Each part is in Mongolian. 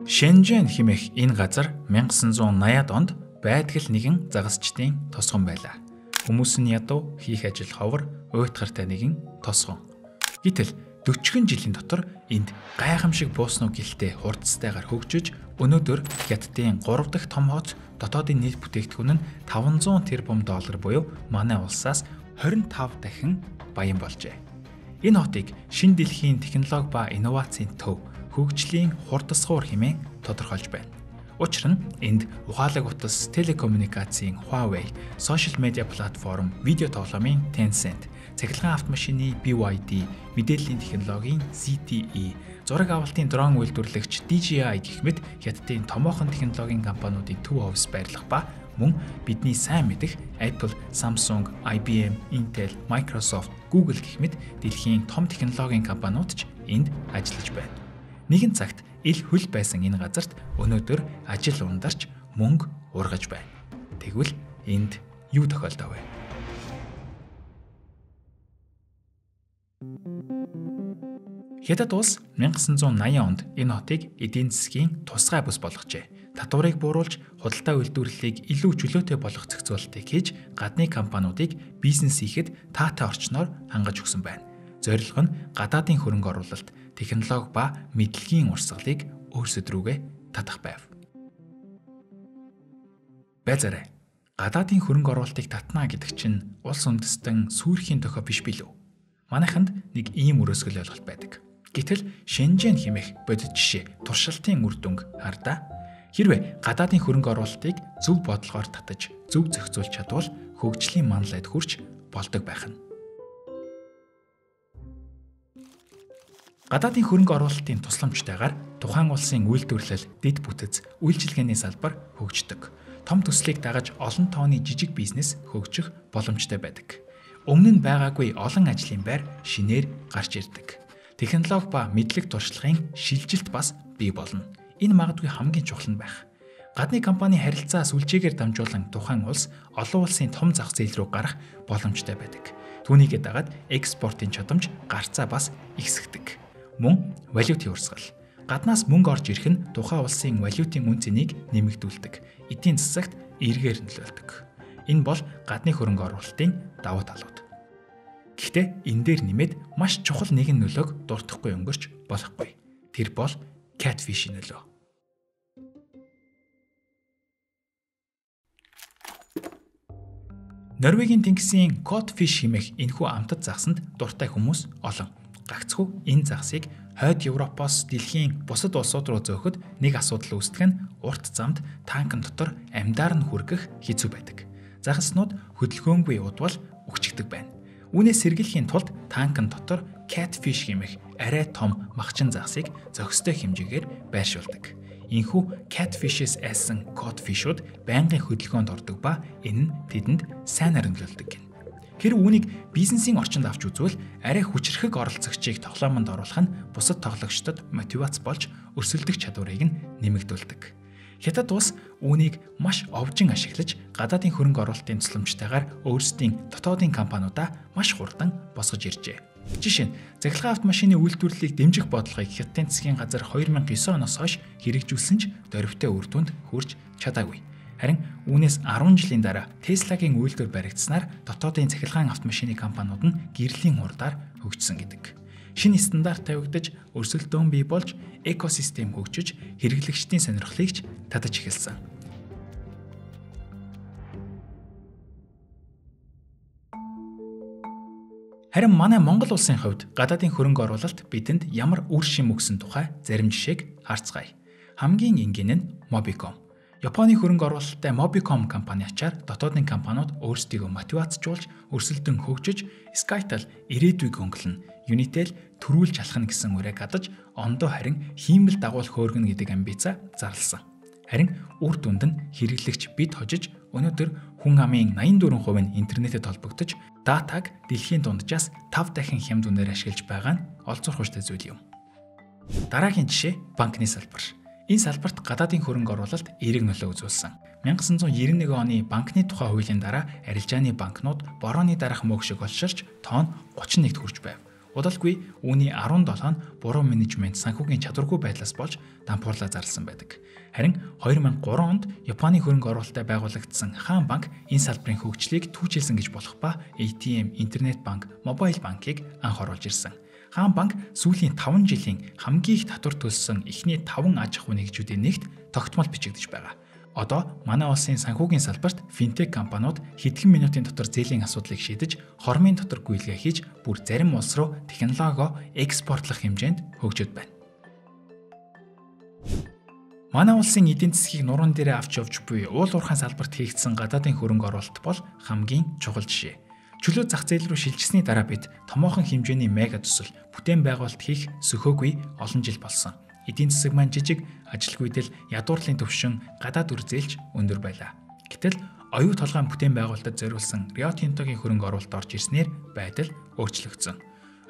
Шэньчжэн хэмээх энэ газар 1980-ад онд байдгал нэгэн загасчдын тосгон байлаа. Хүмүүс нь ядуу, хийх ажил ховор, уйтгартай нэгэн тосгон. Гэтэл 40 жилийн дотор энд гайхамшиг бууснуу гэлтэй хурдстайгаар хөгжиж, өнөөдөр Хятадын 3 дахь том хот, дотоодын нийт бүтээгдэхүүн нь 500 тэрбум доллар буюу манай улсаас 25 дахин баян болжээ. Энэ хотыг шинэ дэлхийн технологи ба инновацийн төв, хөгжлийн хурдсгуур хэмээн тодорхойлж байна. Учир нь энд ухаалаг утас, телекоммуникацийн Huawei, сошиал медиа платформ, видео тоглоомын Tencent, цахилгаан автомашины BYD, мэдээллийн технологийн ZTE, зураг авалтын дрон үйлдвэрлэгч DJI гэх мэт Хятадын томоохон технологийн компаниудын төв офис байрлах ба мөн бидний сайн мэдэх Apple, Samsung, IBM, Intel, Microsoft, Google гэх мэт дэлхийн том технологийн компаниуд ч энд ажиллаж байна. Нэгэн цагт ил хөл байсан энэ газарт өнөөдөр ажил ундарч мөнгө ургаж байна. Тэгвэл энд юу тохиолдов вэ? Хятад улс 1980 онд энэ хотыг эдийн засгийн тусгай бүс болгожээ. Татварыг бууруулж, худалдаа үйлдвэрлэлийг илүү чөлөөтэй болгох зохицуултыг хийж, гадны компаниудыг бизнес хийхэд таатай орчноор хангаж өгсөн байна. Зорилго нь гадаадын хөрөнгө оруулалт, технологи ба мэдлэгийн урсгалыг өөрсдөд рүүгээ татах байв. Байзаарай. Гадаадын хөрөнгө оруулалтыг татна гэдэг чинь улс үндэстэн сүүрхийн дохио биш билүү? Манайханд нэг ийм өрөөсгөл ойлголт байдаг. Гэтэл Шэньчжэн хэмээх бодит жишээ, туршилтын үр дүнг хардаа. Хэрвээ гадаадын хөрөнгө оруулалтыг зөв бодлогоор татаж, зөв зохицуулж чадвал хөгжлийн манлайд хүрч болдог байх нь. Гадаадын хөрөнгө оруулалтын тусламжтайгаар тухайн улсын үйлдвэрлэл, дэд бүтэц, үйлчилгээний салбар хөгждөг. Том төслийг дагаж олон тооны жижиг бизнес хөгжих боломжтой байдаг. Өмнө нь байгаагүй олон ажлын байр шинээр гарч ирдэг. Технологи ба мэдлэг туршлагын шилжилт бас бий болно. Энэ магадгүй хамгийн чухал нь байх. Гадны компани харилцаа сүлжээгээр дамжуулан тухайн улс олон улсын том зах зээл рүү гарах боломжтой байдаг. Түүнийгээ дагаад экспортын чадамж гарцаа бас ихсэгдэг. Мөн валютын урсгал. Гаднаас мөнгө орж ирэх нь тухайн улсын валютын үн цэнийг нэмэгдүүлдэг. Эдийн засагт эргээр нөлөөлдөг. Энэ бол гадны хөрөнгө оруулалтын давуу талууд. Гэхдээ энэ дээр нэмээд маш чухал нэгэн нөлөөг дуртахгүй өнгөрч болохгүй. Тэр бол catfish-ийн нөлөө. Норвегийн тэнгисийн codfish хэмээх энэхүү амтад загсанд дуртай хүмүүс олон. Гагцхүү энэ загсыг хойд Европоос дэлхийн бусад улсууд руу зөөхөд нэг асуудал үүсдэг нь урт замд танкн дотор амьдаар нь хүргэх хэцүү байдаг. Загаснууд хөдөлгөөнгүй удвал үхчихдэг байна. Үүнээс сэргийлэхийн тулд танкн дотор catfish хэмээх арай том махчин загсыг зохистой хэмжээгээр байршуулдаг. Энэхүү catfish-ээс айсан codfish-ууд байнгын хөдөлгөөнд ордог ба энэ нь тэдэнд сайнаар нөлөөлдөг гэнэ. Хэрв үүнийг бизнесийн орчинд авч үзвэл арай хүчирхэг оролцогчийг тоглоомонд оруулах нь бусад тоглогчдод мотивац болж өрсөлдөх чадварыг нь нэмэгдүүлдэг. Хятад улс үүнийг маш овжин ашиглаж гадаадын хөрөнгө оруулалтын тусламжтайгаар өөрсдийн дотоодын компаниудаа маш хурдан босгож иржээ. Жишээ нь, цахилгаан автомашины үйлдвэрлэлийг дэмжих бодлогыг Хятадын засгийн газар 2009 оноос хойш хэрэгжүүлсэн ч дөрвтэй үр дүнд хүрч чадаагүй. Харин үүнээс 10 жилийн дараа Tesla-гийн үйлдвэр баригдсанаар дотоодын цахилгаан автомашины компаниуд нь гэрлийн хурдаар хөгжсөн гэдэг. Шинэ стандарт тавигдаж, өрсөлдөөн бий болж, экосистем хөгжиж, хэрэглэгчдийн сонирхлыг ч татаж эхэлсэн. Харин манай Монгол улсын хувьд гадаадын хөрөнгө оруулалт бидэнд ямар үр шим өгсөн тухай зарим жишээг харцгаая. Хамгийн энгийн нь Mobicom. Японы хөрөнгө оруулалттай Mobicom компани ачаар дотоодын компаниуд өөрсдийгөө мотивацжуулж, өрсөлдөн хөгжиж, Skytel ирээдүйг хөнгөлнө, Unitel төрүүлж алхна гэсэн уриаг адаж, ондоо харин хиймэл дагуул хөөргөнө гэдэг амбицаа зарласан. Харин үр дүнд нь хэрэглэгч бид хожиж, өнөөдөр хүн амын 84% нь интернетэд холбогдож, датаг дэлхийн дунджаас 5 дахин хямд үнээр ашиглаж байгаа нь олзуурхууштай зүйл юм. Дараагийн жишээ банкны салбар. Энэ салбарт гадаадын хөрөнгө оруулалт эерэг нөлөө үзүүлсэн. 1991 оны банкны тухай хуулийн дараа арилжааны банкнууд борооны дараах мөг шиг олширч тоон 31-т хүрч байв. Удалгүй үүний 17 нь буруу менежмент, санхүүгийн чадваргүй байдлаас болж дампуурлаа зарласан байдаг. Харин 2003 онд Японы хөрөнгө оруулалттай байгуулагдсан Хаан банк энэ салбарын хөгжлийг түүчилсэн гэж болох ба ATM, интернет банк, мобайл банкийг анх оруулж ирсэн. Хаан банк сүүлийн 5 жилийн хамгийн их татвар төлсөн эхний 5 аж ахуй нэгжүүдийн нэгт тогтмол бичигдэж байгаа. Одоо манай улсын санхүүгийн салбарт финтек компаниуд хэдхэн минутын дотор зээлийн асуудлыг шийдэж, хормын дотор гүйлгээ хийж, бүр зарим улс руу технологио экспортлох хэмжээнд хөгжөөд байна. Манай улсын эдийн засгийг нуруунд дээрээ авч явж буй уул уурхайн салбарт хийгдсэн гадаадын хөрөнгө оруулалт бол хамгийн чухал жишээ. Чөлөө зах зээл рүү шилжсэний дараа бид томоохон хэмжээний мега төсөл, бүтээн байгуулалт хийх сөхөөгүй олон жил болсон. Эдийн засаг маань жижиг, ажилгүйдэл, ядуурлын түвшин гадаад үр зээлч өндөр байлаа. Гэтэл оюу толгойн бүтээн байгуулалтад зориулсан Рио Тинтогийн хөрөнгө оруулалт орж ирснээр байдал өөрчлөгдсөн.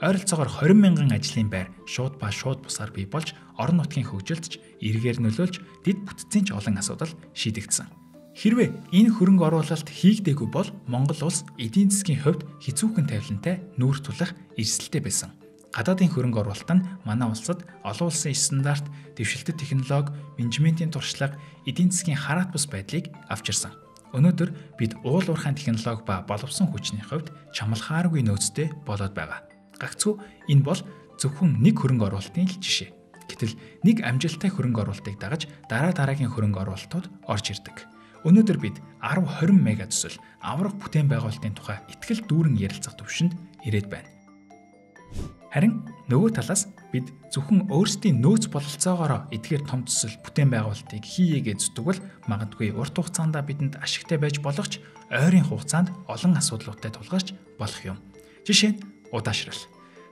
Ойролцоогоор 20 мянган ажлын байр шууд ба шууд бусаар бий болж орон нутгийн хөгжилд ч эргээр нөлөөлж дэд бүтцийн ч олон асуудал шийдэгдсэн. Хэрвээ энэ хөрөнгө оруулалт хийгдээгүй бол Монгол улс эдийн засгийн хувьд хэцүүхэн тавилантай нүүр тулах эрсдэлтэй байсан. Гадаадын хөрөнгө оруулалт нь манай улсад олон улсын стандарт, дэвшилтэт технологи, менежментийн туршлага, эдийн засгийн хараат бус байдлыг авчирсан. Өнөөдөр бид уул уурхайн технологи ба боловсон хүчний хувьд чамлахааргүй нөөцтэй болоод байгаа. Гагцхүү энэ бол зөвхөн нэг хөрөнгө оруулалтын л жишээ. Гэтэл нэг амжилттай хөрөнгө оруулалтыг дагаж дараа дараагийн хөрөнгө оруулалтууд орж ирдэг. Өнөөдөр бид 10 20 мега төсөл аврах бүтээн байгуулалтын тухай итгэл дүүрэн ярилцах төвшөнд ирээд байна. Харин нөгөө талаас бид зөвхөн өөрсдийн нөөц бололцоогоороо эдгээр том төсөл бүтээн байгуулалтыг хийе гэж зүтгэвэл магадгүй урт хугацаанд бидэнд ашигтай байж болох ч ойрын хугацаанд олон асуудлуудтай тулгарч болох юм. Жишээ нь удаашрал.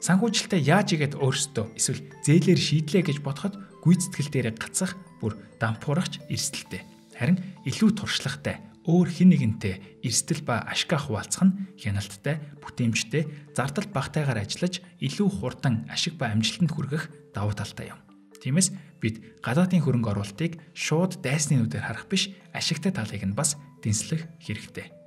Санхүүжилтээ яаж игээд өөрсдөө эсвэл зээлээр шийдлээ гэж бодоход гүйцэтгэл дээрээ гацах бүр дампуурах ч эрсдэлтэй. Харин илүү туршлагатай өөр хэн нэгэнтэй эрсдэл ба ашгаа хуваалцах нь хяналттай, бүтээмжтэй, зардал багтайгаар ажиллаж илүү хурдан ашиг ба амжилтанд хүргэх давуу талтай юм. Тиймээс бид гадаадын хөрөнгө оруулалтыг шууд дайсны нүдээр харах биш, ашигтай талыг нь бас дэнслэх хэрэгтэй.